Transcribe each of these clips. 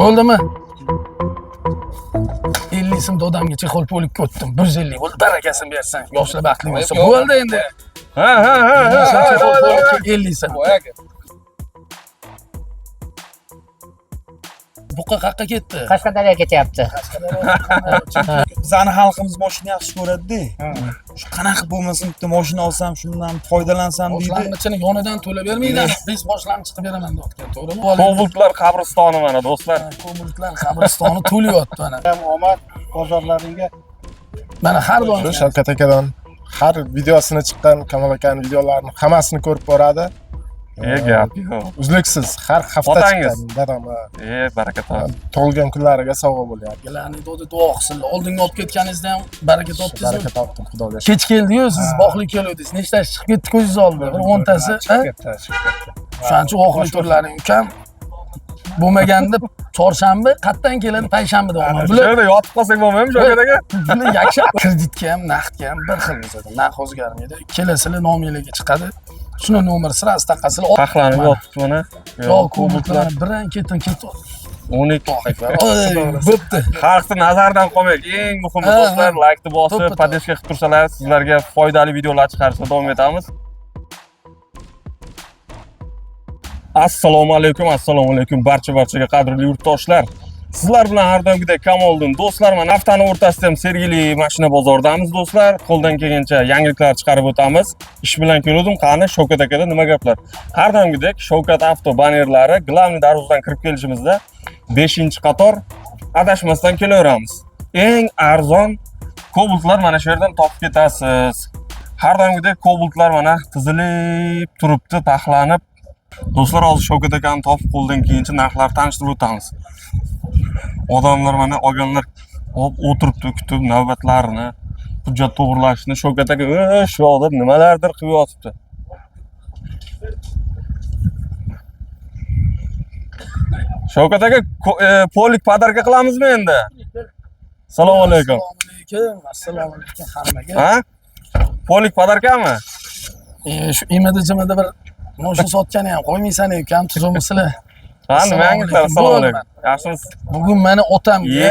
Bo'ldimi? 50 so'm dodamga chexol polikka o'tdim. 150 bo'ldi. Barakasini bersin. Yoshlar baxtli bo'lsin. Bo'ldi endi. Ha ha ha ha. Chexol polikka 50 so'm. Buqa qayerga ketdi? Qashqadaryoga ketyapti. Bizani xalqimiz moshina yaxshi ko'radi-da. Shu qanaqa bo'lmasin bitta moshina olsam, shundan foydalansam deydi. Boshlang'ichini yonidan to'lab bermaydi. Biz boshlang'ich qilib beraman deyotgan, to'g'rimi? Koboltlar qabristoni mana do'stlar. Koboltlar qabristoni to'layapti mana. Omad bozorlaringga. Mana har doim Shu Shavkat akadan har videosini chiqqan Kamol akani videolarini hammasini ko'rib boradi. Gap yo'q. Uzluksiz har hafta Otangiz? chiqqan dadam. Ha. Baraka topsin. Tug'ilgan kunlariga sovg'a bo'lyapti. Akalarni doda duo qilsinlar. Oldinga olib ketganingizda ham baraka topdingizmi? Baraka topdim, Xudoga shukr. Kech keldi-yu, siz bog'lik keluvdingiz. Nechtasi chiqib ketdi ko'zingiz oldida? Bir 10tasi, ha? Chiqib ketdi, chiqib ketdi. O'shaning uchun oxirgi turlaring ukam bo'lmaganda chorshanba qayerdan keladi, payshanbada olman. Shu Bular yerda yotib qolsak bo'lmaydimi Shavkat aka? bular yakshanba kreditga ham, naqdga ham bir xil bizada. Narx o'zgarmaydi. Kelasizlar nominglarga chiqadi. Shuni nomer sirasi taqasizlar. Taxlanib yotibdi mana. Yo, koboltlar birin ketin ketdi. 12. Bo'pti. Xalqni nazaridan qolmaylik. Eng muhimi do'stlar, laykni bosib, To'ppa-to'g'ri. podderzka qilib tursalar, sizlarga foydali videolar chiqarishda davom etamiz. Assalomu alaykum, assalomu alaykum barcha-barchaga qadrli yurtdoshlar. Sizlar bilan har doimgidek Kamoliddin do'stlar, mana haftani o'rtasida ham Sergeli mashina bozoridamiz do'stlar. Qo'ldan kelgancha yangiliklar chiqarib o'tamiz. Ish bilan keldim, qani Shavkat akada nima gaplar? Har doimgidek Shavkat Avto banerlari главный darvozadan kirib kelishimizda 5-qator adashmasdan kelaveramiz. Eng arzon Koboltlar mana shu yerdan topib ketasiz. Har doimgidek Koboltlar mana tizilib turibdi, taxlanib. Do'stlar, hozir Shavkat akani topib qo'ldan kelgancha narxlarni tanishtirib o'tamiz. Odamlar mana olganlar olib o'tiribdi kutib navbatlarini, hujjat to'g'rilashni. Shavkat aka shu yoqda nimalardir qilib yotibdi. Shavkat aka, polik podarka qilamizmi endi? Assalomu alaykum. Assalomu alaykum. Assalomu alaykum hammaga. Ha? Polik podarkami? Shu imada jimada bir mashina sotgani ham qo'ymaysan ukam, tuzukmisizlar? Ha, nima yangiliklar? Assalomu alaykum. Yaxshimisiz? Bugun mani otamga,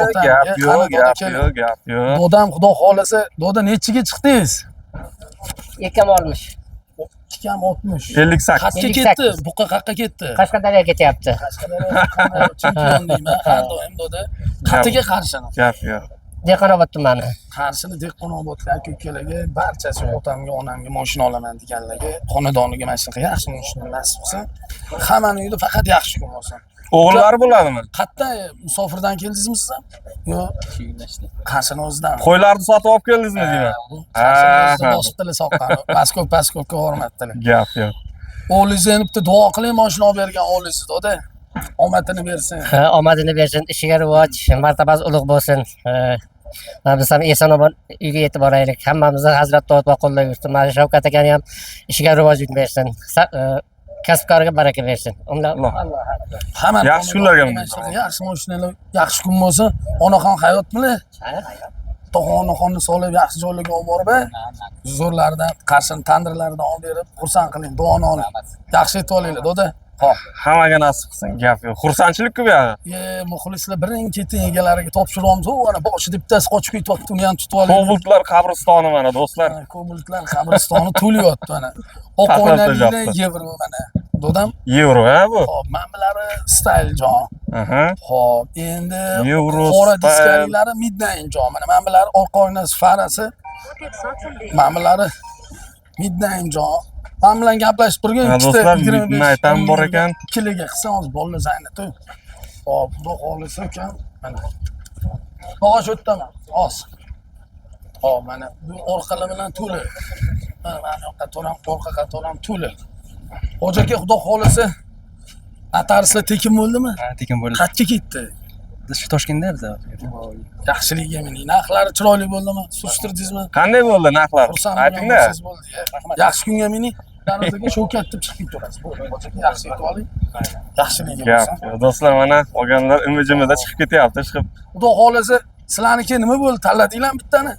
otamga, Gap yo'q, gap yo'q, gap yo'q. Dodam xudo xolasa, doda nechiga chiqdingiz? 2.60. 2.60. 58. Qayerga ketdi? Buqa qayerga ketdi? Qashqadaryoga ketyapti. Qashqadaryo chempion deyman har doim doda. Qayerga qarshini? Gap yo'q. Dehqonobod tumani. Qarshini Dehqonobodga aka ukalarga barchasi otamga, onamga mashina olaman deganlarga, xonadoniga mana shunaqa yaxshi mashina nasib qilsin. Hammani uyida faqat yaxshi kun bo'lsin. O'g'illari bo'ladimi? Qayerdan musofirdan keldingizmi siz ham? Yo'q. Qarshini o'zidan. Qo'ylarni sotib olib keldingizmi deyman? Qarshini o'zida bosibdilar soqqani. Paskov paskovga bormabdilar. Gap yo'q. O'g'lingizni endi bitta duo qiling, mashina olib bergan o'g'lingizni doda. Omadini bersin. Ha, omadini bersin, ishiga rivoj, martabasi ulug' bo'lsin. Biz ham eson omon uyga yetib boraylik. Hammamizni Hazrat Dovud va qo'llab yursin. Mana Shavkat akani ham ishiga rivoj bersin. Kasbkoriga baraka bersin. Alloh. Hamma Yaxshi kunlarga yaxshi mashinalar, yaxshi kun bo'lsin. Onaxon hayotmilar? Tog'a onaxonni solib yaxshi joylarga olib borib, zo'rlaridan, qarshini tandirlaridan olib berib, xursand qiling, duoni oling. Yaxshi yetib olinglar, doda. Xo'p. Hammaga nasib qilsin, gap yo'q. Xursandchilik-ku bu yog'i. Muxlislar birin ketin egalariga topshiryapmiz. U mana boshida bittasi qochib ketyapti, uni ham tutib oling. Koboltlar qabristoni mana do'stlar. Koboltlar qabristoni to'layapti mana. Oq oynali yevro mana. Dodam. Yevro, ha bu? Xo'p, mana bulari style jon. Aha. Xo'p, endi Yevro qora style. diskalilari midnight jon. Mana mana bulari orqa oynasi farasi. Mana bulari midnight jon. Men bilan gaplashib turgan Ha, ikkita do'stlar, 25 midnight ham bor ekan. Ikkiliga qilsa hozir bolalar zaynatu. Xo'p, xudo xohlasa ukam mana. Tog'a shu yerdaman, hozir. Xo'p, mana bu orqalar bilan to'la. Mana mana yoqqa to'ram, orqa qatoram to'la. Hoji aka, xudo xohlasa notariuslar tekin bo'ldimi? Ha, tekin bo'ldi. Qayerga ketdi? Shu Toshkentda bizda. Yaxshiligiga mining. Narxlari chiroyli bo'ldimi? Surishtirdingizmi? Qanday bo'ldi narxlar? Xursand Aytingda. bo'lsangiz bo'ldi. Yaxshi kunga mining. Darvozaga Shavkat deb chiqib ketaverasiz. Bo'ldi, hoji aka, yaxshi yetib oling. Yaxshiligiga Gap bo'lsin. yo'q. Do'stlar, mana olganlar imijimida chiqib ketyapti, chiqib. Xudo xohlasa sizlarniki nima bo'ldi? Tanladinglarmi bittani?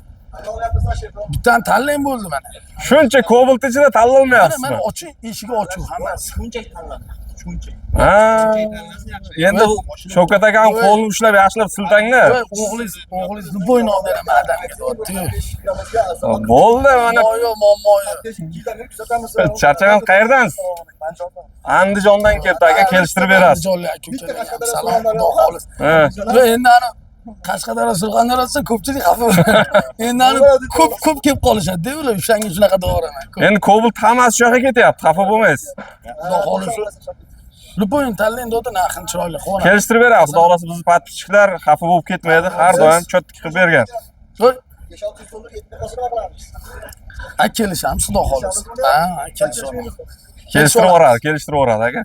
Bittani tanlang bo'ldi mana. Shuncha Kobolt ichida Mana tanlolmayapsizmi? mana ochiq, eshigi ochiq hammasi. Shunchaki tanladim. Ha. Endi Shavkat akam qo'lini ushlab yaxshilab siltanglar. Voy, o'g'lingiz, o'g'lingiz любой ni olib beraman adamga deyapti-yu. Bo'ldi mana Muammo yo'q, muammo yo'q. charchagan qayerdansiz? Andijondan kelibdi aka, kelishtirib berasiz. Andijonlik aka ukalarga ham salom, xudo xohlasa. Ha. Yo'q, endi ana Qashqadaryo, Surxondaryo desa ko'pchilik xafa bo'ladi. Endi ana ko'p ko'p kelib qolishadi-da ular, o'shanga shunaqa deyaveraman. Ko'p. Endi Cobalt hammasi shu yoqqa ketyapti, xafa bo'lmaysiz. Xudo xohlasa. Любой ni tanlang, doda, narxini chiroyli qilib yuboramiz. Kelishtirib beramiz. Xudo xohlasa bizni подписчик lar xafa bo'lib ketmaydi, har doim чётко qilib bergan. Voy. Ha, kelishamiz, xudo xohlasa. Ha, kelishamiz. Kelishtirib yuboradi, kelishtirib yuboradi aka.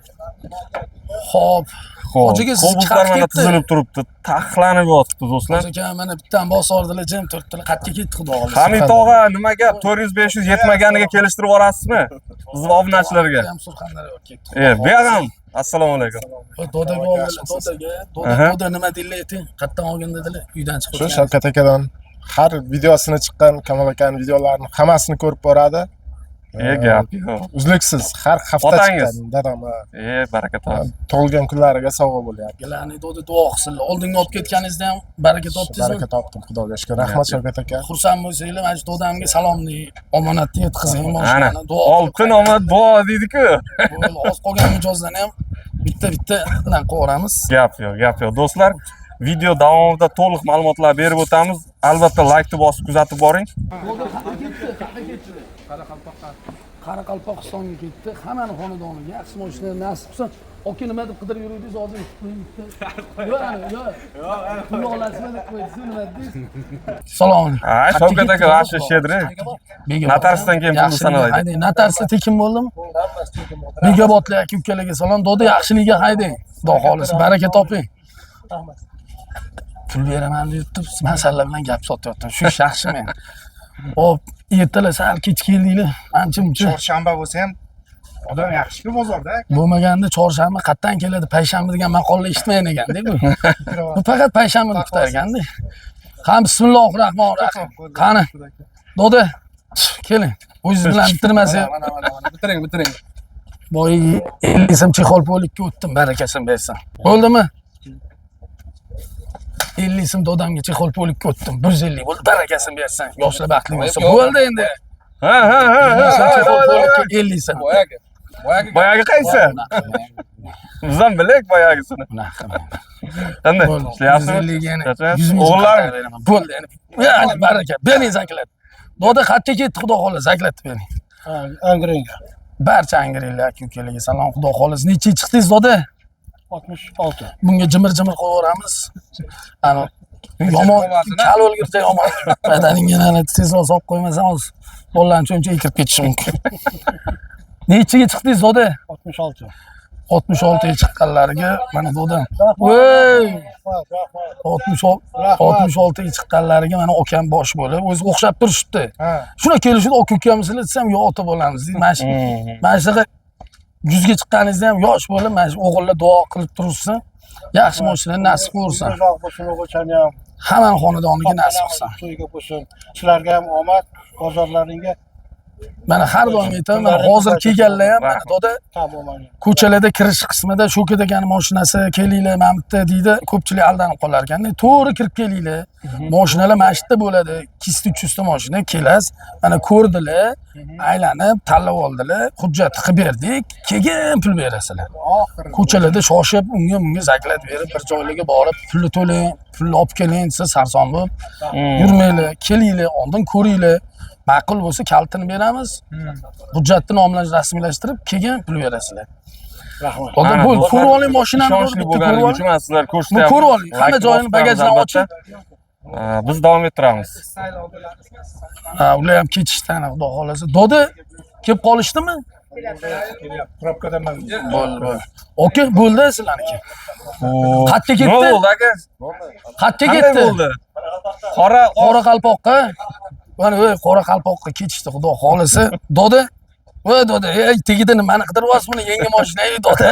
Xo'p. Xo'p, Hoji aka, siz Cobaltlar chiqarib mana ketdi. tizilib turibdi, taxlanib yotibdi do'stlar. Hoji aka, mana bittan bosordilar, jim turibdilar. Qayerga ketdi, xudo xohlasa. Hamid tog'a, nima gap? 400-500 yetmaganiga kelishtirib yuborasizmi? Bizni obunachilarga. Ham Surxondaryoga ketdi. E, bu ham. Assalomu alaykum. Voy, Dodaga oldilar, dodaga. Doda, doda nima dedilar ayting? Qayerdan olgan dedilar? Uydan chiqib Shu o'tgan. Shavkat akadan har videosini chiqqan Kamol akani videolarini hammasini ko'rib boradi. E, gap yo'q. Uzluksiz har hafta Otangiz? chiqqan dadam. Ha. E, baraka topsin. Tug'ilgan kunlariga sovg'a bo'lyapti. Akalarni doda duo qilsinlar. Oldinga olib ketganingizda ham baraka topdingizmi? Baraka topdim, xudoga shukr. Rahmat Shavkat aka. Xursand bo'lsanglar, mana shu dodamga salomni omonatni yetkazing, Ana, mashinani duo qilib oltin omad duo deydi-ku. Bo'ldi, oz qolgan mijozlarni ham bitta-bittadan qilib Gap yo'q, gap yo'q. Do'stlar, video davomida to'liq ma'lumotlar berib o'tamiz. Albatta like bosib kuzatib boring. Qoraqalpog'istonga ketdi. Hammani xonadoniga yaxshi mashina nasib qilsin. Aka nima deb qidirib yuruvdingiz hozir? Bitta. Yo'q, yo'q. Pulni olasizmi deb qo'ydingiz, nima dedingiz? Salom. Ha, Shavkat aka вообще щедрый. Notariusdan keyin pulni sanalaydi. Haydang. Notariusda tekin bo'ldimi? Bekobodlik aka ukalarga salom. Doda yaxshiligiga haydang. Xudo xohlasa baraka toping. Pul beraman deb man sizlar bilan gap sotyaptim. Shu yaxshi men. Hop, ertalar sal kech keldinglar. Ancha muncha. Chorshanba bo'lsa ham odam yaxshi-ku bozorda. Bo'lmaganda chorshanba qayerdan keladi, payshanba degan maqolni eshitmagan ekanda bu. Bu faqat payshanbani kutar ekanda. Ha, bismillohir rohmanir rohim. Qani? Doda, keling. O'zingiz bilan bitirmasak. Mana mana mana bitiring, bitiring. Boyagi 50 so'm chexol polikka o'tdim, barakasini bersin. Bo'ldimi? 50 so'm dodamga chexol polikka o'tdim. 150 bo'ldi, barakasini bersin. Yoshlar baxtli bo'lsin. Bo'ldi endi. Ha, ha, ha, ha. Chexol polikka 50 so'm. Boyagi. Boyagi. Boyagi qaysi? Biz ham bilaylik boyagisini. Bunaqa. Qanday? Bo'ldi. Ishlayapsizmi? 150 ga yana Charchayapsiz? 100 ming so'm O'g'illar qaytarib beraman. Bo'ldi endi. Ya, baraka. Bering zaklat. Doda qayerga ketdi, xudo xohlasa, zaklatib bering. Angrenga. Barcha angrenlar aka ukalarga salom, xudo xohlasa. Necha chiqdingiz doda? 66. Bunga jimir-jimir qo'yaveramiz. Ana yomon kal o'lgurcha yomon. Badaningga ana tezroq solib qo'ymasang hozir bolalarni cho'nchagiga kirib ketishi mumkin. Nechaga chiqdingiz doda? 66. 66 ga chiqqanlariga mana dodam. Voy! 66 ga chiqqanlariga mana okam bosh bo'lib, o'zi o'xshab turishibdi. Ha. Shuna kelishib aka ukamizlar desam, yo ota bo'lamiz deydi. Mana shu mana shunaqa 100 ga chiqqaningizda ham yosh bo'lib, mana shu o'g'illar duo qilib turishsin. Yaxshi mashina nasib qilsin. Uzoq bo'lsin o'g'ilchani ham. Hammani xonadoniga nasib qilsin. To'yga bo'lsin. Sizlarga ham omad, bozorlaringga Mana har doim aytaman, mana hozir kelganlar ham mana doda tam bo'lmagan. ko'chalarda kirish qismida Shavkat akani mashinasi kelinglar mana bu yerda deydi, ko'pchilik aldanib qolar ekanda. To'g'ri kirib kelinglar. Mashinalar mana shu yerda bo'ladi. 200 300 ta mashina kelasiz. Mana ko'rdilar, aylanib tanlab oldilar, hujjat qilib berdik, keyin pul berasizlar. Oxiri. Ko'chalarda shoshib unga bunga zaklat berib bir joylarga borib pulni to'lang, pulni olib keling desa sarson bo'lib yurmanglar, kelinglar, oldin ko'ringlar. Ma'qul bo'lsa kalitini beramiz. Hujjatni nomlash rasmiylashtirib, keyin pul berasizlar. Rahmat. Doda Ana, bo'ldi, do'stlar, ko'rib oling mashinani, ishonchli bitta ko'rib bo'lganligi oling. uchun mana sizlar Buni ko'rsatyapmiz. ko'rib oling. Hamma Like joyini bosib bagajdan qo'yamiz ochib. albatta. Biz davom ettiramiz. Ha, ular ham ketishdi ana xudo xohlasa. Doda kelib qolishdimi? Probkadaman. Bo'ldi, bo'ldi. Aka, bo'ldi sizlarniki. Qayerga Nima ketdi? bo'ldi aka? Qayerga Qanday ketdi? bo'ldi? Qora oq Qoraqalpoqqa. Mana ey Qoraqalpoqqa ketishdi xudo xohlasa. Doda Voy doda, ey tegida nimani qidiryapsiz buni yangi mashina ey doda.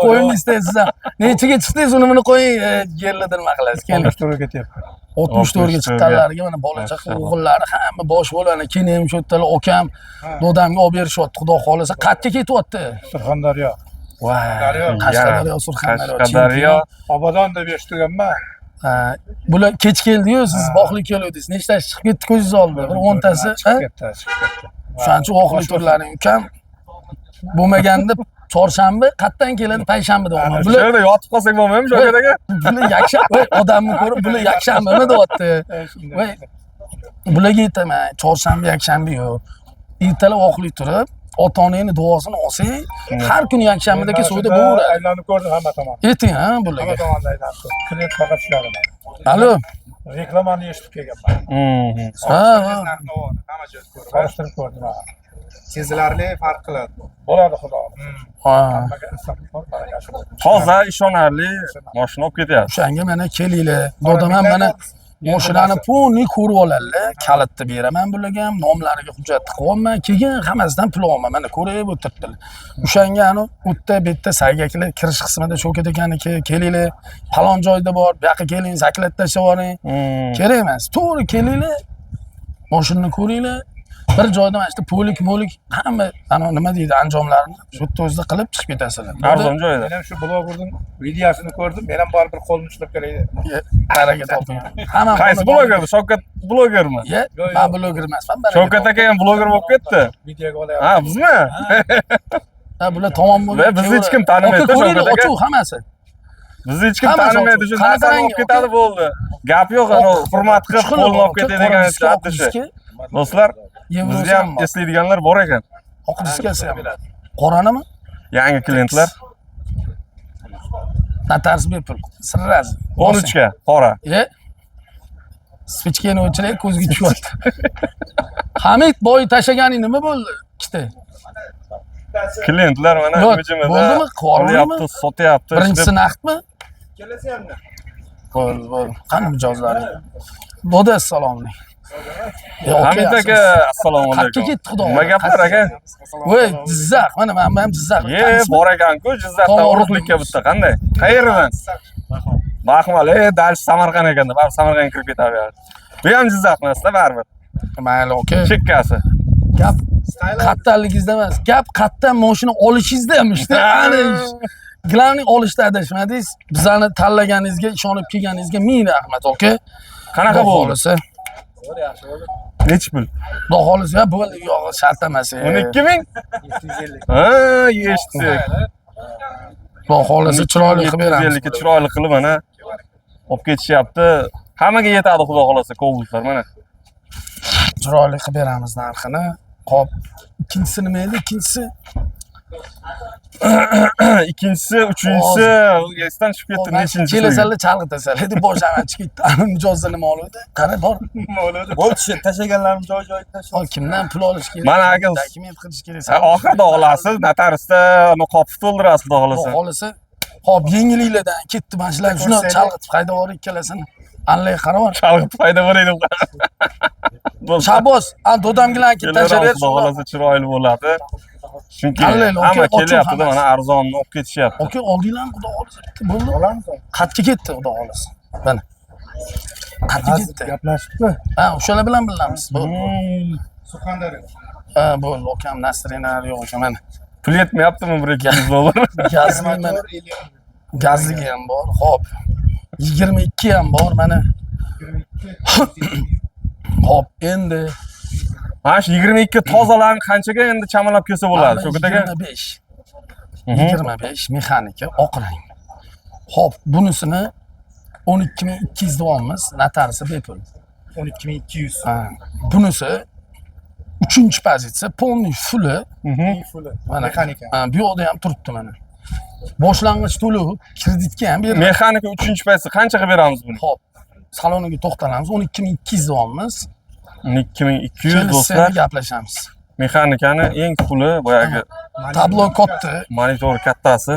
Qo'ying istaysiz ham. Nechaga chiqdingiz uni buni qo'ying, yerlarda nima qilasiz? Keling. 64 ga ketyapti. 64 ga chiqqanlariga mana bola chaqa o'g'illari hamma bosh bo'ladi. Keyin ham shu yerdalar okam, dodamga olib berishyapti, xudo xohlasa. Qayerga ketyapti? Surxondaryo. Voy, Qashqadaryo, Surxondaryo, Qashqadaryo. Obodon deb eshitilganman. Ha, bular kech keldi-yu, siz voqli keluvdingiz. Nechtasi chiqib ketdi ko'zingiz oldida? Bir 10tasi, ha? Chiqib ketdi, chiqib ketdi. O'shaning uchun voqli turlaring ukam. Bo'lmaganda chorshanba qayerdan keladi, payshanba deyapman. Shu Bular yerda yotib qolsak bo'lmaydimi Shavkat aka? Bular yakshanba, voy, odamni ko'rib bular yakshanbami deyapti. Voy, bularga aytaman, chorshanba, yakshanba yo'q. Ertalab oqlik turib, ota-onangni duosini olsang, har kuni yakshanbadagi suvda bo'laveradi. Aylanib ko'rdim hamma tomon. Ayting, ha, Hamma bularga. tomonda aylanib ko'rdim. Klient faqat shular emas. Alo. Reklamani eshitib kelganman. Ha, ha. Hamma joyda ko'rib. Solishtirib ko'rdim. Ha. Sezilarli farq qiladi. Bo'ladi xudo. Ha. Hammaga insof bor, barakasi bor. Toza, ishonarli mashina olib ketyapti. O'shanga mana kelinglar. Dodam ham mana moshinani polniy ko'rib oladilar. Kalitni beraman bularga ham, nomlariga hujjatni qilyapman. Keyin hammasidan pul olaman. Mana ko'rib o'tiribdilar. O'shanga ani u yerda bu yerda saygaklar kirish qismida Shavkat akaniki, kelinglar. Falon joyda bor, bu yoqqa keling, zaklat tashlab yuboring. Kerak emas. To'g'ri kelinglar. Moshinani ko'ringlar. Bir joyda mana shu polik, molik hamma ana nima deydi anjomlarni shu yerda o'zida qilib chiqib ketasizlar. Arzon joyda. Men ham shu blogerning videosini ko'rdim. Men ham borib bir qo'limni ushlab kelay dedim. Baraka toping. Hamma Qaysi bloger? Shavkat blogermi? Ye, men bloger emasman. Baraka Shavkat toping. aka ham bloger bo'lib ketdi. Videoga olyapti. Ha, bizmi? Ha, bular tamom bo'ldi. Va bizni hech kim tanimaydi, Aka, ko'ringlar, Shavkat aka. ochuv hammasi. Bizni hech kim Hammasi tanimaydi, ochiq. shu Qanaqa narsani rangi, olib ketadi aka? bo'ldi. Gap yo'q, ana hurmat qilib Uch xil qo'lini bor, olib aka, ketadigan qora diska, oq haddi shu. diska, Do'stlar, Yevrosi bizni ham ham bor. eslaydiganlar bor ekan. Oq diskasi ham. Qoranimi? Yangi klientlar Notarius bepul. Sirraz. 13 ga qora. Ye. Spichkani o'chiray, ko'zga tushyapti. Hamid boy tashlaganing nima bo'ldi? Ikkita. Klientlar mana Yo'q, imijimida bo'ldimi? Qorinmi? olyapti, sotyapti. Birinchisi naqdmi? Bo'ldi, bo'ldi. Qani mijozlaring? Doda, assalomu alaykum. Hamid aka, assalomu Qayerga alaykum. ketdi xudo? Nima gaplar aka? Voy, Jizzax. Mana men ham Jizzax. Ye, bor ekan-ku, Jizzaxdan Tomorqa. urug'likka bitta qanday? Qayerdan? Baxmal, dальше Samarqand ekanda, baribir Samarqandga kirib ketadi. Bu ham Jizzax emasda baribir. Mayli, aka. Chekkasi. Gap qattanligingizda emas, gap qattan mashina olishingizda emishda. Ana ish. Главный olishda adashmadingiz. Bizani tanlaganingizga, ishonib kelganingizga ming rahmat, aka. Qanaqa Xudo bo'ldi? xohlasa. Nechi pul? Xudo xohlasa, ya bo'ldi, yo'q, shart emas. 12 ming? Ha, eshitdik. Xudo xohlasa chiroyli qilib beramiz. 750 ga chiroyli qilib mana olib ketishyapti. Hammaga yetadi xudo xohlasa Kobaltlar mana. Chiroyli qilib beramiz narxini. Hop, ikkinchisi nima edi? Ikkinchisi Ikkinchisi, uchinchisi esdan chiqib ketdi nechinchisi. Kelasanlar chalg'itasanlar deb boshlaman chiqib ketdi. Ana mijozda nima oluvdi? Qara bor. Bo'ldi, shu tashlaganlarim joy joyiga tashlab. Hop, kimdan pul olish kerak? Mana aka, Dokument qilish kerak. Ha, oxirida olasiz, notariusda uni qopib to'ldirasiz xudo Xudo xohlasa. xohlasa. Hop, yengilliklardan ketdi mana shular shuni chalg'itib haydab yuboring ikkalasini. Anlay qarab. Chalg'itib paydo bo'laydi. Shaboz, an dodamgilar kelib tashlab Kelaveramiz, xudo xohlasa chiroyli bo'ladi. Chunki Qalay, hamma ochiq kelyapti-da, hammasi. mana arzonni olib ketishyapti. Aka, oldinglarmi xudo xohlasa bitta bo'ldi. Olamiz. Qatga ketdi xudo xohlasa. Mana. Qatga ketdi. Gaplashibdi. Ha, o'shalar bilan bilamiz. Bo'ldi. Surxondaryo. Ha, bo'ldi. Akam Nasrinlar yo'q ekan mana. Pul yetmayaptimi 1-200 dollar? Gazli mana. Gazligi ham bor. Xo'p. 22 ham bor mana. Xo'p, endi Mana shu 22 tozalarni qanchaga endi chamalab kelsa bo'ladi? Shavkat aka. 25. 25 mexanika oq rang. Xo'p, bunisini 12200 deyapmiz, notariusi bepul. 12200. Ha, bunisi 3-pozitsiya, полный фулли. Фулли. Mana Mexanika. Ha, bu yoqda ham turibdi mana. Boshlang'ich to'lov kreditga ham beriladi. Mexanika 3-pozitsiya qancha qilib beramiz buni? Xo'p, saloniga to'xtalamiz, 12200 deyapmiz. 12200 Kelishsa do'stlar. endi gaplashamiz. Mexanikani eng puli boyagi Tablo katta, monitor kattasi.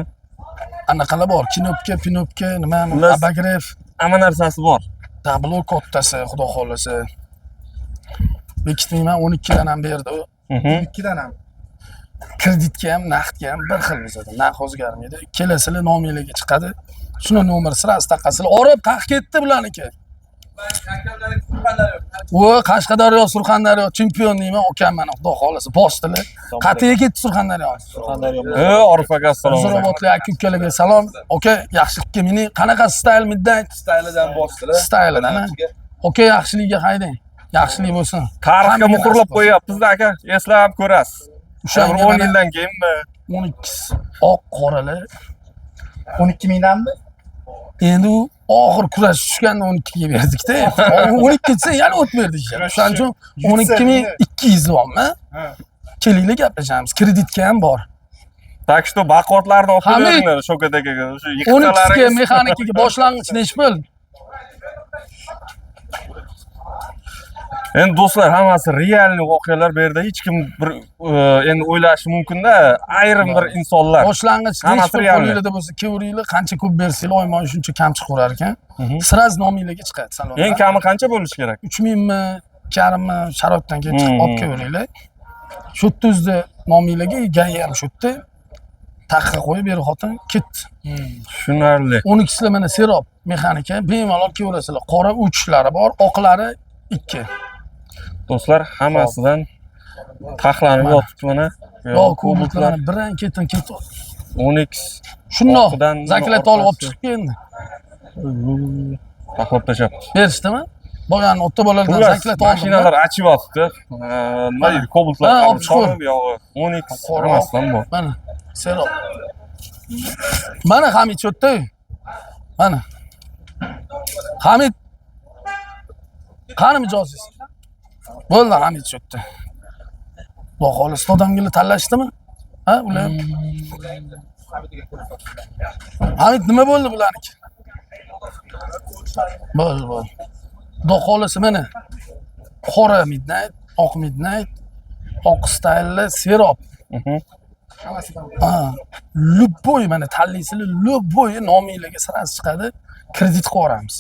anaqalar bor, knopka, pinopka, nima, Xullas- обогрев, Hamma narsasi bor. tablo kattasi, xudo xohlasa. Bekitmayman, 12 dan ham berdi u. Ikkidan ham. Kreditga ham, naqdga ham bir xil bizada. Narx o'zgarmaydi. Kelasizlar nominglarga chiqadi. Shuni nomer sirasi taqasizlar. Orib qaq ketdi bularniki. U Qashqadaryo, Surxondaryo chempion deyman, ukam mana xudo xohlasa bosdilar. Qatiga ketdi Surxondaryo. Surxondaryo. Orif aka, assalomu alaykum. Zo'robodli aka ukalarga salom. Aka, yaxshilikka mining. Qanaqa style midnight? Stylidan bosdilar. Stylidan, ha? Aka, yaxshilikka haydang. Yaxshilik bo'lsin. Tarixga Hammaga muhrlab nasib bo'lsin. qo'yyapmiz aka, eslab ko'rasiz. O'shanga Bir 10 mana yildan keyinmi? 12 oq qoralar. 12 mingdanmi? Endi u oxir kurash tushganda 12 ga berdikda. 12 desa yana o't berdik. O'shaning uchun 12 200 deyapman. Ha. Kelinglar, gaplashamiz. Kreditga ham bor. Так что baquvvatlarni olib Hamid! qo'yinglar Shavkat akaga. Shu 12 ga yiqitsalaringiz. mexanikaga boshlang'ich nechi pul? Endi do'stlar, hammasi realniy voqealar bu yerda hech kim bir endi o'ylashi mumkinda, ayrim bir insonlar. Boshlang'ich nechi Hammasi pul realniy. qo'linglarda bo'lsa, keveringlar, qancha ko'p bersanglar, oyma oy shuncha kam chiqaverar ekan. Sraz nominglarga chiqadi salondan. Eng kami qancha bo'lishi kerak? 3 mingmi, 2,5mi sharoitdan kelib chiqib olib kelaveringlar. Shu yerda o'zida nominglarga GAI ham shu yerda taqqa qo'yib beri xotin ketdi. Tushunarli. 12sida mana Serob mexanika, bemalol kelaverasizlar. Qora uchlari bor, oqlari 2. Do'stlar, hammasidan taxlanib Mana. yotibdi mana. Yo, Kobaltlar mana birin ketin ketib. 12 Shundoq Oqidan zaklat olib olib orqasi. chiqib keldi. Taxlab tashlabdi. Berishdimi? Boyani ota bolalardan Xullas, zaklat oldim. mashinalar achib yotibdi. Nima deydi, Kobaltlar Ha, olib chiqur. qora buyog'i 12 Qora. hammasidan bor. Mana Serob. Mana Hamid shu yerda. Mana. Hamid. Qani mijozingiz? Bo'ldi, Hamid shu yerda. Xudo xohlasa odamgina tanlashdimi? Ha, ular. Hamid, nima bo'ldi bularniki? Bo'ldi, bo'ldi. Xudo xohlasa mana qora midnight, oq midnight, oq stylli Serob. Ha, любой mana tanlaysizlar, любой nominglarga sразу chiqadi. Kredit qilib yuboramiz.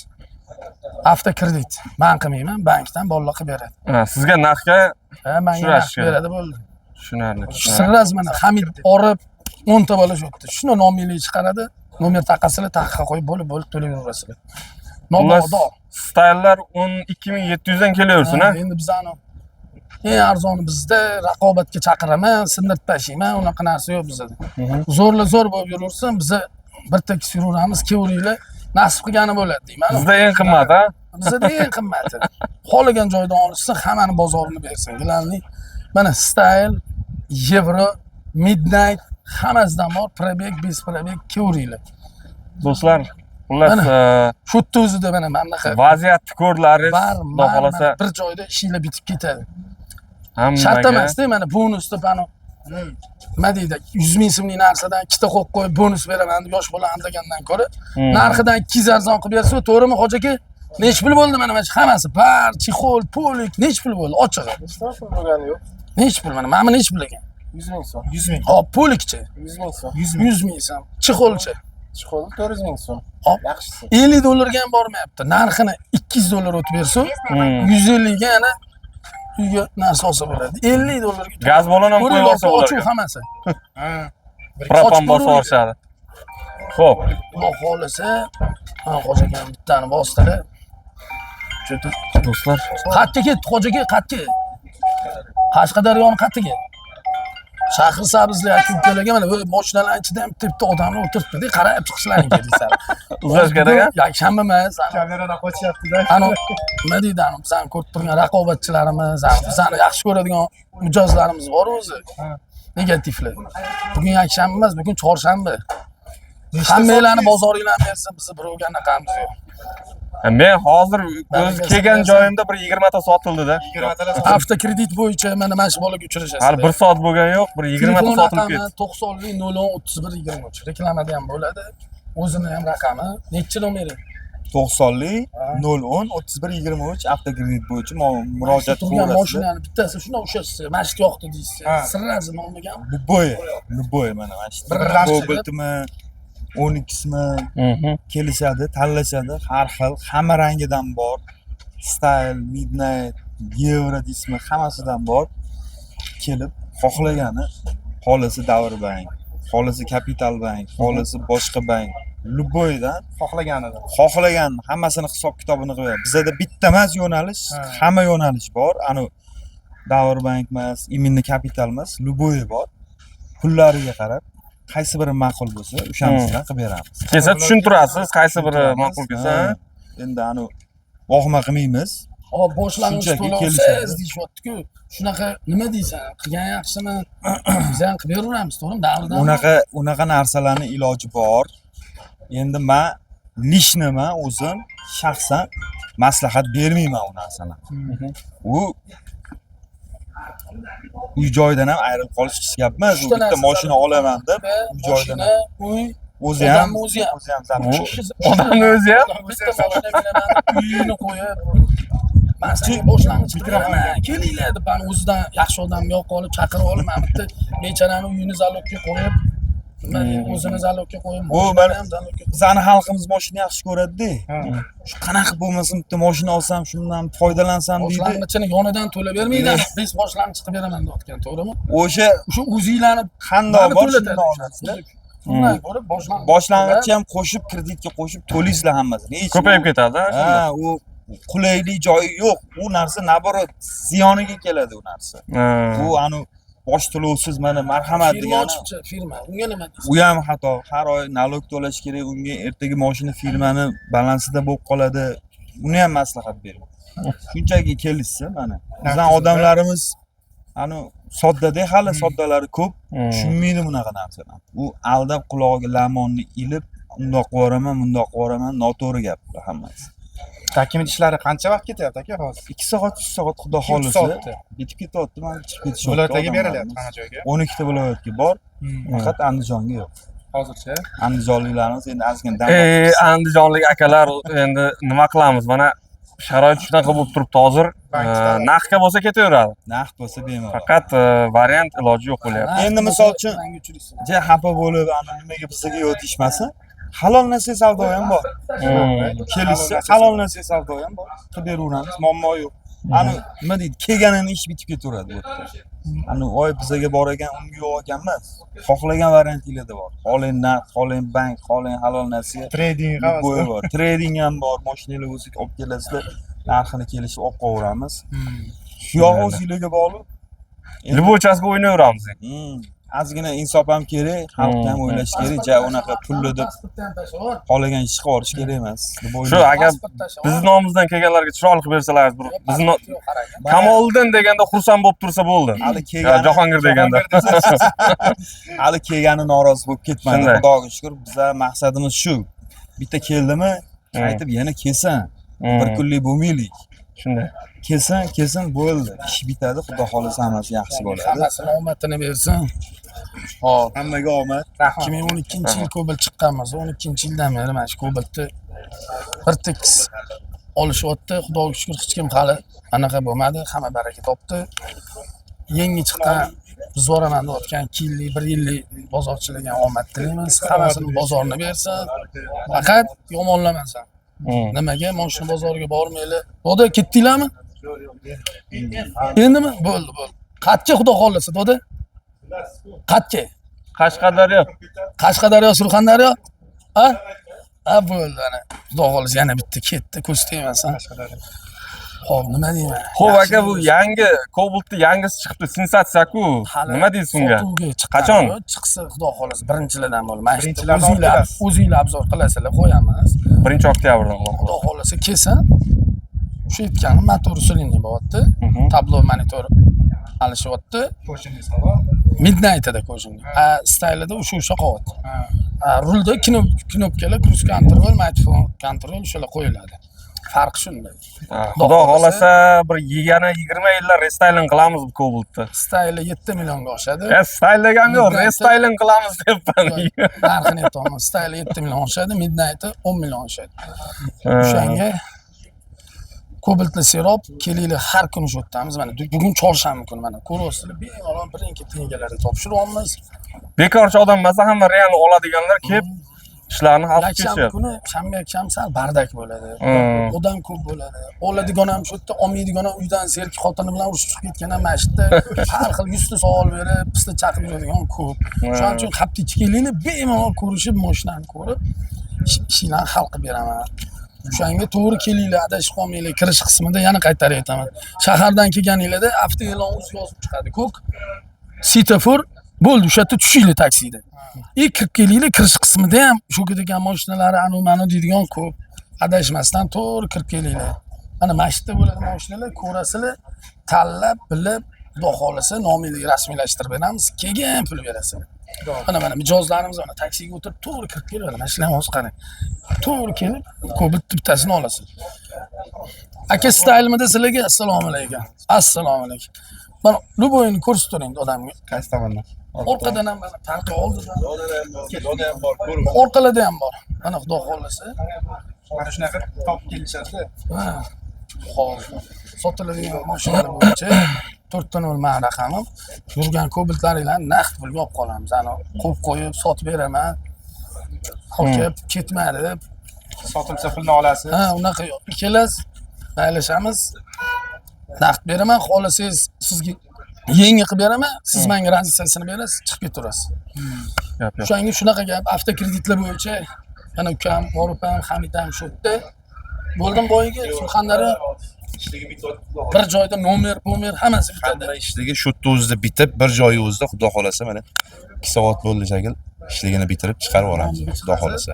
Avtokredit. Man qilmayman, bankdan bolalar qilib beradi. Ha, sizga narxga Ha, manga Tushirash narx kerak. beradi, bo'ldi. Tushunarli. Tushunarli. Sразу mana Hamid olib 10 ta bola shu yerda. Shuni nominglarga chiqaradi. Nomer taqasizlar, taqqa qo'yib bo'lib bo'lib to'layverasizlar. Xullas, Mabodo. Stylelar 12 700 dan kelaversin, ha? Ha, endi bizani eng arzoni bizda, raqobatga chaqiraman, sindirib tashlayman, unaqa narsa yo'q bizda. Zo'rla zo'r bo'lib yuraversin, biza bir tekis yuraveramiz, kelaveringlar, nasib qilgani bo'ladi deyman. Bizda eng qimmat, ha? Bizda eng qimmati. Xohlagan joydan olishsin, hammani bozorini bersin. Gilamli. Mana style, yevro, midnight hammasidan bor, пробег, без пробег kelaveringlar. Do'stlar, xullas, Mana. Shu yerda o'zida mana bunaqa vaziyatni ko'rdilaringiz. bar, Xudo mar, xohlasa mana bir joyda ishinglar bitib ketadi. hammaga Shart emasda, mana bonus deb ani nima deydi, 100 ming so'mlik narsadan ikkita qo'yib qo'yib bonus beraman deb yosh bola aldagandan ko'ra narxidan 200 arzon qilib bersa, to'g'rimi, hoji aka? Nechi pul bo'ldi mana shu hammasi? Bar, чехол, полик nechi pul bo'ldi ochig'i? Hech pul bo'lgani yo'q. Nechi pul mana bu nechi pul ekan? 100 ming so'm. 100 ming. Hop, полик chi? 100 ming so'm. 100 ming. 100 ming so'm. Чехол chi? Чехол i 400 ming so'm. Hop. Yaxshisi. 50 dollarga ham bormayapti. Narxini 200 dollar o'tib bersa, 150 ga yana uyga narsa olsa bo'ladi. 50 dollarga. Gaz balon ham qo'yib Ko'ringlar, olsa ochuv bo'lar. hammasi. Ha. Propan Ochib bosib ko'raveringlar. olishadi. Xo'p, Xudo xohlasa, ha, hoji akam bittani bosdilar. Juda do'stlar, Qayerga ketdi hoji aka, qayerga? Qashqadaryoni qayerga? Shahrisabzli aka ukalarga mana bu mashinalarning ichida ham bitta bitta odamni o'tiribdi, qarab chiqishlaring kerak sal. Uzash kerak, a? Yakshanba emas, Kameradan qochyapti-da. Ani nima deydi, ani bizani ko'rib turgan raqobatchilarimiz, ani bizani yaxshi ko'radigan mijozlarimiz bor o'zi. Negativlar. Bugun yakshanba emas, bugun chorshanba. Hammanglarni bozoringlarni bersin, bizni birovga anaqamiz yo'q. Men hozir o'zi kelgan joyimda bir 20 ta sotildi-da. 20 talar Avtokredit bo'yicha mana shu bolaga uchrashasiz. Hali bir soat bo'lgani yo'q, bir 20 ta Telefon sotilib raqami ketdi. 90 0 31 23. Reklamada ham bo'ladi. O'zini ham raqami. Nechi nomeri? 90lik 010 31 23 avtokredit bo'yicha murojaat Turgan qilaverasizlar. mashinani bittasi shundoq ushlashsa, mana shu yoqdi deysiz. Ha. Sirrazi nomiga ham Любой, любой mana shu Bir Cobaltmi, 12simi kelishadi, tanlashadi. Har xil, hamma rangidan bor. Style, Midnight, Yevro deysizmi, hammasidan bor. Kelib xohlagani, xohlasa Davr bank, xohlasa Capital bank, xohlasa boshqa bank, Любой dan Xohlaganidan. Xohlagan hammasini hisob kitobini qilib beradi. Bizada bitta emas yo'nalish, hamma yo'nalish bor. Anu Davr bank emas, именно kapital emas, любой bor. Pullariga qarab qaysi biri ma'qul bo'lsa, o'shanisidan qilib beramiz. Kelsa tushuntirasiz, qaysi biri Tushuntiramiz. ma'qul kelsa. Ha. Endi anu vohima qilmaymiz. Hop, boshlang'ich Shunchaki to'lovsiz kelishadi. deyishyapti-ku. Shunaqa nima deysan? Qilgan yaxshimi? Biz ham qilib beraveramiz, to'g'rimi? Davrdan Unaqa narsalarni iloji bor. Endi man лично man o'zim shaxsan maslahat bermayman u narsani. U uy joyidan ham ayrilib qolish hech gap emas. U Uchta bitta narsa moshina zarur. olaman deb uy joyidan Moshina, uy, o'zi ham odamni o'zi ham. O'zi ham zabt. Odamni o'zi ham. Bitta moshina beraman, uyini qo'yib, man senga boshlang'ich qilib beraman, kelinglar deb mani o'zidan yaxshi odam yo'q olib chaqirib olib, mana bitta bechorani uyini залог ga qo'yib, nima deydi, o'zini залог ga qo'yib, Bu moshinani mana ham залог ga qo'yib. Bizani xalqimiz moshina yaxshi ko'radi-da. Shu qanaqa bo'lmasin bitta moshina olsam, shundan foydalansam deydi. Boshlang'ichini yonidan to'lab bermaydi, biz boshlang'ich qilib beraman deyotgan, to'g'rimi? O'sha O'sha o'zinglarni qandoq mani bor to'latadi. shundan olasizlar. Shundan ko'rib boshlang'ich Boshlang'ichi ham qo'shib, kreditga qo'shib to'laysizlar hammasini. Hech Ko'payib ketadi. Ha, u qulaylik joyi yo'q. U narsa наоборот ziyoniga keladi u narsa. Bu anu bosh to'lovsiz mana marhamat Firma degani ochibchi, firma. Unga nima deysiz? U ham xato. Har oy налог to'lash kerak unga, ertaga moshina firmani balansida bo'lib qoladi. Uni ham maslahat beraman. Shunchaki kelishsa mana. Bizning odamlarimiz anu soddada, hali soddalari ko'p, tushunmaydi bunaqa narsani. U aldab qulog'iga lamonni ilib, undoq qilib yuboraman, bundoq qilib yuboraman, noto'g'ri gap bular hammasi. Dokument ishlari qancha vaqt ketyapti, aka, hozir? 2 soat, 3 soat, xudo 2-3 xohlasa. Soatda. Bitib ketyapti, mana chiqib ketishyapti Viloyatlarga odamlarimiz. berilyapti hamma joyga. 12 ta viloyatga bor, faqat Andijonga yo'q. Hozircha. Andijonliklarimiz endi ozgina dam Andijonlik akalar, endi nima qilamiz? Mana sharoit shunaqa bo'lib turibdi hozir. Bank Naqdga bo'lsa ketaveradi. Naqd bo'lsa bemalol. Faqat variant iloji yo'q bo'lyapti. Endi misol uchun- Rangga uchraysiz. Ja xafa bo'lib, ana nimaga bizga yo'q deyishmasin. Halol narsa savdo ham bor. Kelishsa halol narsa savdo ham bor. Qilib beraveramiz, muammo yo'q. Ani nima deydi, kelganini ish bitib ketaveradi bu yerda. Ani voy bizaga bor ekan, unga yo'q ekan emas. Xohlagan variantinglarda bor. Xohlang naqd, xohlang bank, xohlang halol narsa. Trading Любой hammasi. Bor. Trading ham bor. Mashinalar bo'lsa olib kelasizlar, narxini kelishib olib qo'yaveramiz. Shu yog'i o'zinglarga bog'liq. Любой участка o'ynayveramiz. Ozgina insof ham kerak, xalqni ham o'ylash kerak. Ja unaqa pulli deb Pasportdan ham tashlab xohlagan ish qilib yuborish kerak emas deb Shu o'ylayman. agar Pasport tashlab bizni nomimizdan kelganlarga chiroyli qilib bersalar, bir bizni Yo'q, qarang. Kamoliddin deganda xursand bo'lib tursa bo'ldi. Hali Ya, kelgani Jahongir deganda. Hali kelgani norozi bo'lib ketmadi. Shunday. Xudoga shukur, biza maqsadimiz shu. Bitta keldimi, qaytib yana kelsin. Bir kunlik bo'lmaylik. Shunday. Kelsin, kelsin bo'ldi. Ish bitadi, xudo xohlasa hammasi yaxshi bo'ladi. Hammasini omadini bersin. Hop. Hammaga omad. Rahmat. 2012-yil Cobalt chiqqanmiz. 12-yildan beri mana shu Cobaltni bir tekis olishyapti. Xudoga shukur, hech kim hali anaqa bo'lmadi. Hamma baraka topdi. Yangi chiqqan biz boraman deyotgan 2 yillik, 1 yillik bozorchilarga ham omad tilaymiz. Hammasini bozorini bersin. Faqat yomonlamasin. Nimaga moshina bozoriga bormaylik? Doda, ketdinglarmi? Endimi? Bo'ldi, bo'ldi. Qatga xudo xohlasa, doda? Qatga? Qashqadaryo. Qashqadaryo, Surxondaryo? Ha? Ha, bo'ldi ana. Xudo xohlasa yana bitta ketdi, ko'z tegmasin. Xo'p, nima deyman? Xo'p aka, bu yangi Cobaltni yangisi chiqibdi, sensatsiya-ku. Hali Nima deysiz unga? sotuvga chiqqani Qachon? yo'q. Chiqsa, xudo xohlasa birinchilardan bo'lib. Mana shu Birinchilardan o'zinglar olib kelasiz. O'zinglar обзор qilasizlar, qo'yamiz. 1-oktyabrdan xudo Xudo xohlasa kelsin. O'sha aytganim motor усиление bo'lyapti. Tablo monitor alishyapti. Кожаный salon. Midnight'da кожаный. A staylida o'sha qolyapti. A, rulda knopkalar, круиз контроль, magnitofon контроль o'shalar qo'yiladi. Farq shunda. Ha, Xudo xohlasa bir yana 20 yillar рестайлинг qilamiz bu Cobaltni. Stayli 7 millionga oshadi. E, style deganim yo'q, Midnight'i- рестайлинг qilamiz deyapman. Narxini aytyapman. Stayli 7 million oshadi, Midnight'i 10 million oshadi. O'shanga Cobaltli serob kelinglar, har kuni shu yerdamiz. Mana bugun chorshanba kuni, mana ko'ryapsizlar, bemalol birin-ketin egalarga topshiryapmiz. Bekorchi odam emas, hamma real oladiganlar kelib ishlarni hal qilib Yakshanba ketishyapti. kuni, shanba, yakshanba sal бардак bo'ladi. Odam ko'p bo'ladi. Oladigan ham shu yerda, olmaydigan ham uydan zerikib xotini bilan urushib chiqib ketgan ham mana shu yerda har xil yuzta savol berib, pista chaqib yuradigan ko'p. Shuning uchun hafta ichi kelinglar, bemalol ko'rishib, mashinani ko'rib Ishinglarni hal qilib beraman. O'shanga to'g'ri kelinglar, adashib qolmanglar. Kirish qismida yana qaytarib aytaman. Shahardan kelganinglarda avtoelon o'zi yozib chiqadi. Ko'k svetofor bo'ldi, o'sha yerda tushinglar taksida. И kirib kelinglar, kirish qismida ham shu degan mashinalari anu manu deydigan ko'p. Adashmasdan to'g'ri kirib kelinglar. Mana shu yerda bo'ladi mashinalar, ko'rasizlar, tanlab, bilib, Xudo xohlasa nomingni rasmiylashtirib beramiz, keyin pul berasizlar. Mana mijozlarimiz mana taksiga o'tirib to'g'ri kirib keladi. Mana shularni hozir qarang. To'g'ri kelib, ko'p bittasini olasiz. Aka staylmida sizlarga assalomu alaykum. Assalomu alaykum. Mana любой ini ko'rsatib turing odamga. Qaysi tomondan? Orqadan ham mana farqi oldidan. Orqalarda ham bor. Mana Xudo xohlasa. Mana shunaqa topib kelishadi. Ha. Hozir sotiladigan mashinalar bo'yicha 4.0 man raqamim. Yurgan kobaltlaringlarni naqd pulga olib qolamiz. Ani qo'yib qo'yib sotib beraman. Olib ketmadi deb. Sotilsa pulni olasiz. Ha, unaqa yo'q. Kelasiz, paylashamiz. Naqd beraman, xohlasangiz sizga yangi qilib beraman, siz menga razissiyasini berasiz, chiqib ketaverasiz. Gap yo'q. O'shanga shunaqa gap, avtokreditlar bo'yicha mana ukam, Orif ham, Hamid ham shu yerda. Bo'ldim boyagi Surxondaryo bir joyda nomer, pomer hammasi bitadi. Hamma ishligi shu yerda o'zida bitib, bir joyi o'zida Xudo xolasa mana 2 soat bo'ldi shakil ishligini bitirib chiqarib yuboramiz Xudo xolasa.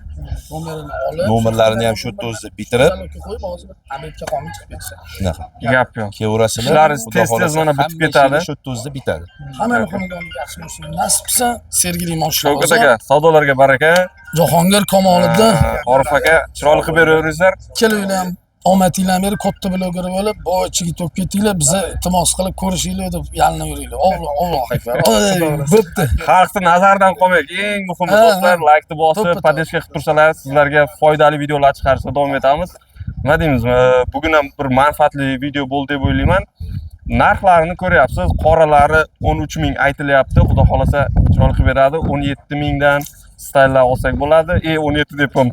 Nomerini olib, Nomerlarini ham shu yerda o'zida bitirib, Salonga qo'yib, hozir obedga qolmay chiqib ketishadi. shunaqa. Gap yo'q. Kelaverasizlar. Ishlaringiz Xudo tez-tez xohlasa mana bitib hamma ketadi. ishingiz shu yerda o'zida bitadi. Hammani xonadoniga yaxshi mashina nasib qilsin, Sergeli mashina Shavkat bozor, aka, savdolarga baraka. Jahongir Kamoliddin Orif aka, chiroyli qilib beraveringizlar. ikkalovinglar ham omadinglarni berib katta bloger bo'lib, boychiga to'p ketinglar, biza iltimos qilib ko'rishinglar deb yalinib yuringlar. Alloh Allohu akbar. Oy, bo'pti. Xalqni nazaridan qolmaylik. Eng muhimi Ha, do'stlar, ha. laykni bosib, To'ppa-to'g'ri. поддержка qilib tursalar, sizlarga foydali videolar chiqarishda davom etamiz. Nima deymiz? Bugun ham bir manfaatli video bo'ldi deb o'ylayman. Narxlarini ko'ryapsiz. Qoralari 13 ming aytilyapti. Xudo xolasa chiroyli qilib beradi. 17 mingdan stayllar olsak bo'ladi. 17 debman.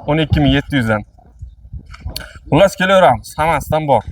12 700 dan. Xullas kelaveramiz. Hammasidan bor.